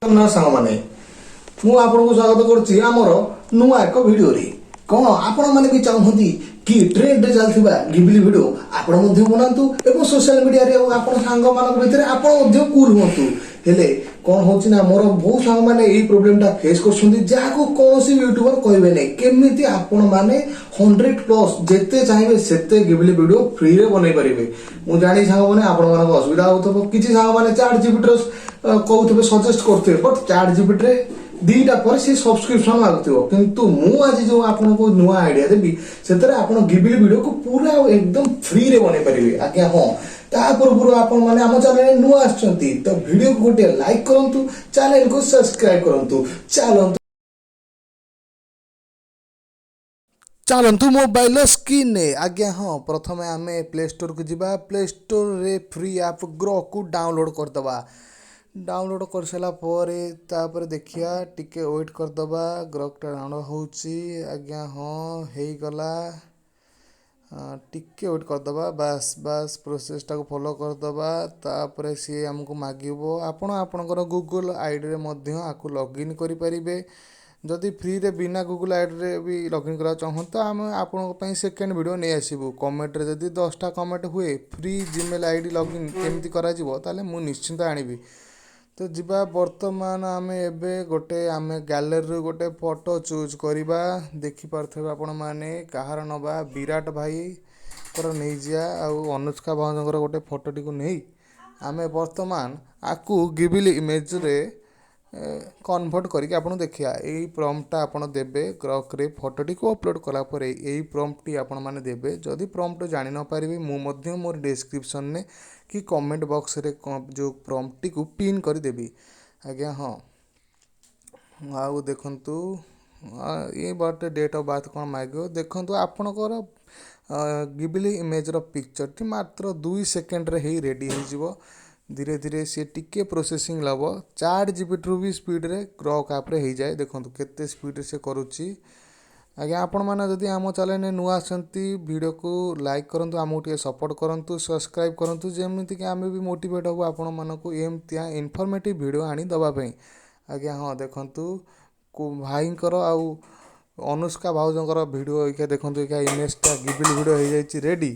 ନା ସାଙ୍ଗମାନେ, ମୁଁ ଆପଣଙ୍କୁ ସ୍ୱାଗତ କରୁଛି ଆମର ନୂଆ ଏକ ଭିଡ଼ିଓରେ। କ'ଣ ଆପଣମାନେ ବି ଚାହୁଁଛନ୍ତି କି ଟ୍ରେଣ୍ଡରେ ଚାଲିଥିବା ଗିବଲି ଭିଡ଼ିଓ ଆପଣ ମଧ୍ୟ ବନାନ୍ତୁ ଏବଂ ସୋସିଆଲ ମିଡ଼ିଆରେ ଆଉ ଆପଣ ସାଙ୍ଗମାନଙ୍କ ଭିତରେ ଆପଣ ମଧ୍ୟ କୁଲ୍ ହୁଅନ୍ତୁ? ହେଲେ କ'ଣ ହଉଛି ନା, ମୋର ବହୁତ ସାଙ୍ଗମାନେ ଏଇ ପ୍ରୋବ୍ଲେମଟା ଫେସ୍ କରୁଛନ୍ତି, ଯାହାକୁ କୌଣସି ୟୁଟ୍ୟୁବର କହିବେ ନାହିଁ। କେମିତି ଆପଣମାନେ 100+ ଯେତେ ଚାହିଁବେ ସେତେ ଗିବଲି ଭିଡ଼ିଓ ଫ୍ରିରେ ବନେଇ ପାରିବେ? ମୁଁ ଜାଣି ସାଙ୍ଗମାନେ, ଆପଣମାନଙ୍କ ଅସୁବିଧା ହଉଥିବ। କିଛି ସାଙ୍ଗମାନେ ଚାଟ୍ ଜିପିଟିର କହୁଥିବେ, ସଜେଷ୍ଟ କରୁଥିବେ, ବଟ୍ ଚାଟ୍ ଜିପିଟିରେ 2ଟା ପରେ ସେ ସବସ୍କ୍ରିପସନ ମାଗୁଥିବ। କିନ୍ତୁ ମୁଁ ଆଜି ଯୋଉ ଆପଣଙ୍କୁ ନୂଆ ଆଇଡିଆ ଦେବି, ସେଥିରେ ଆପଣ ଗିବଲି ଭିଡ଼ିଓକୁ ପୁରା ଏକଦମ ଫ୍ରିରେ ବନେଇ ପାରିବେ। ଆଜ୍ଞା ହଁ, ତା ପୂର୍ବରୁ ଆପଣ ମାନେ ଆମ ଚ୍ୟାନେଲରେ ନୂଆ ଆସିଛନ୍ତି ତ ଭିଡ଼ିଓକୁ ଗୋଟିଏ ଲାଇକ୍ କରନ୍ତୁ, ଚ୍ୟାନେଲକୁ ସବସ୍କ୍ରାଇବ କରନ୍ତୁ। ଚାଲନ୍ତୁ ଚାଲନ୍ତୁ ମୋବାଇଲର ସ୍କ୍ରିନରେ। ଆଜ୍ଞା ହଁ, ପ୍ରଥମେ ଆମେ ପ୍ଲେ ଷ୍ଟୋରକୁ ଯିବା। ପ୍ଲେ ଷ୍ଟୋରରେ ଫ୍ରି ଆପ୍ ଗ୍ରକୁ ଡାଉନଲୋଡ଼ କରିଦେବା। ଡାଉନଲୋଡ଼ କରିସାରିଲା ପରେ ତାପରେ ଦେଖିବା, ଟିକେ ୱେଟ୍ କରିଦେବା। ଗ୍ରକଟା ଡାଉନଲୋଡ଼ ହେଉଛି। ଆଜ୍ଞା ହଁ, ହେଇଗଲା। ଟିକେ ୱେଟ୍ କରିଦେବା। ବାସ୍ ବାସ୍, ପ୍ରୋସେସଟାକୁ ଫଲୋ କରିଦେବା। ତାପରେ ସିଏ ଆମକୁ ମାଗିବ, ଆପଣ ଆପଣଙ୍କର ଗୁଗୁଲ୍ ଆଇଡ଼ିରେ ମଧ୍ୟ ଆକୁ ଲଗ୍ଇନ୍ କରିପାରିବେ। ଯଦି ଫ୍ରିରେ ବିନା ଗୁଗୁଲ୍ ଆଇଡ଼ିରେ ବି ଲଗ୍ଇନ୍ କରିବାକୁ ଚାହୁଁଛନ୍ତି, ତ ଆମେ ଆପଣଙ୍କ ପାଇଁ ସେକେଣ୍ଡ ଭିଡ଼ିଓ ନେଇ ଆସିବୁ। କମେଣ୍ଟରେ ଯଦି 10ଟା କମେଣ୍ଟ ହୁଏ, free Gmail ID login କେମିତି କରାଯିବ, ତାହେଲେ ମୁଁ ନିଶ୍ଚିନ୍ତ ଆଣିବି। ତ ଯିବା, ବର୍ତ୍ତମାନ ଆମେ ଏବେ ଗୋଟେ ଆମେ ଗ୍ୟାଲେରୀରୁ ଗୋଟେ ଫଟୋ ଚୁଜ୍ କରିବା। ଦେଖିପାରୁଥିବେ ଆପଣମାନେ, କାହାର ନେବା? ବିରାଟ ଭାଇଙ୍କର ନେଇଯିବା ଆଉ ଅନୁଷ୍କା ଭାଉଜଙ୍କର ଗୋଟେ ଫଟୋଟିକୁ ନେଇ ଆମେ ବର୍ତ୍ତମାନ ଆକୁ ଗିବଲି ଇମେଜରେ କନଭର୍ଟ କରିକି ଆପଣଙ୍କୁ ଦେଖିବା। ଏଇ ପ୍ରମ୍ପ୍ଟଟା ଆପଣ ଦେବେ। ଗ୍ରକରେ ଫଟୋଟିକୁ ଅପଲୋଡ଼ କଲା ପରେ ଏଇ ପ୍ରମ୍ପ୍ଟଟି ଆପଣମାନେ ଦେବେ। ଯଦି ପ୍ରମ୍ପ୍ଟ ଜାଣି ନ ପାରିବେ, ମୁଁ ମଧ୍ୟ ମୋର ଡେସ୍କ୍ରିପସନରେ କି କମେଣ୍ଟ ବକ୍ସରେ ଯେଉଁ ପ୍ରମ୍ପ୍ଟଟିକୁ ପିନ୍ କରିଦେବି। ଆଜ୍ଞା ହଁ, ଆଉ ଦେଖନ୍ତୁ, ଏ ବଟ୍ ଡେଟ୍ ଅଫ୍ ବାର୍ଥ କ'ଣ ମାଗିବ। ଦେଖନ୍ତୁ, ଆପଣଙ୍କର ଗିବଲି ଇମେଜର ପିକ୍ଚରଟି ମାତ୍ର 2 ସେକେଣ୍ଡରେ ହେଇ ରେଡ଼ି ହେଇଯିବ। ଧୀରେ ଧୀରେ ସିଏ ଟିକେ ପ୍ରୋସେସିଂ ନେବ। ଚାଟ୍ ଜିପିଟିରୁ ବି ସ୍ପିଡ଼ରେ ଗ୍ରକ୍ ଆପ୍ରେ ହେଇଯାଏ। ଦେଖନ୍ତୁ କେତେ ସ୍ପିଡ଼ରେ ସେ କରୁଛି। ଆଜ୍ଞା, ଆପଣମାନେ ଯଦି ଆମ ଚ୍ୟାନେଲରେ ନୂଆ ଆସନ୍ତି, ଭିଡ଼ିଓକୁ ଲାଇକ୍ କରନ୍ତୁ, ଆମକୁ ଟିକେ ସପୋର୍ଟ କରନ୍ତୁ, ସବସ୍କ୍ରାଇବ୍ କରନ୍ତୁ, ଯେମିତିକି ଆମେ ବି ମୋଟିଭେଟ୍ ହେବୁ ଆପଣମାନଙ୍କୁ ଏମିତିଆ ଇନଫର୍ମେଟିଭ୍ ଭିଡ଼ିଓ ଆଣି ଦେବା ପାଇଁ। ଆଜ୍ଞା ହଁ, ଦେଖନ୍ତୁ, ଭାଇଙ୍କର ଆଉ ଅନୁଷ୍କା ଭାଉଜଙ୍କର ଭିଡ଼ିଓ ଏଇକା। ଦେଖନ୍ତୁ, ଏଇକା ଇମେଜଟା ଗିବଲି ଭିଡ଼ିଓ ହେଇଯାଇଛି ରେଡ଼ି।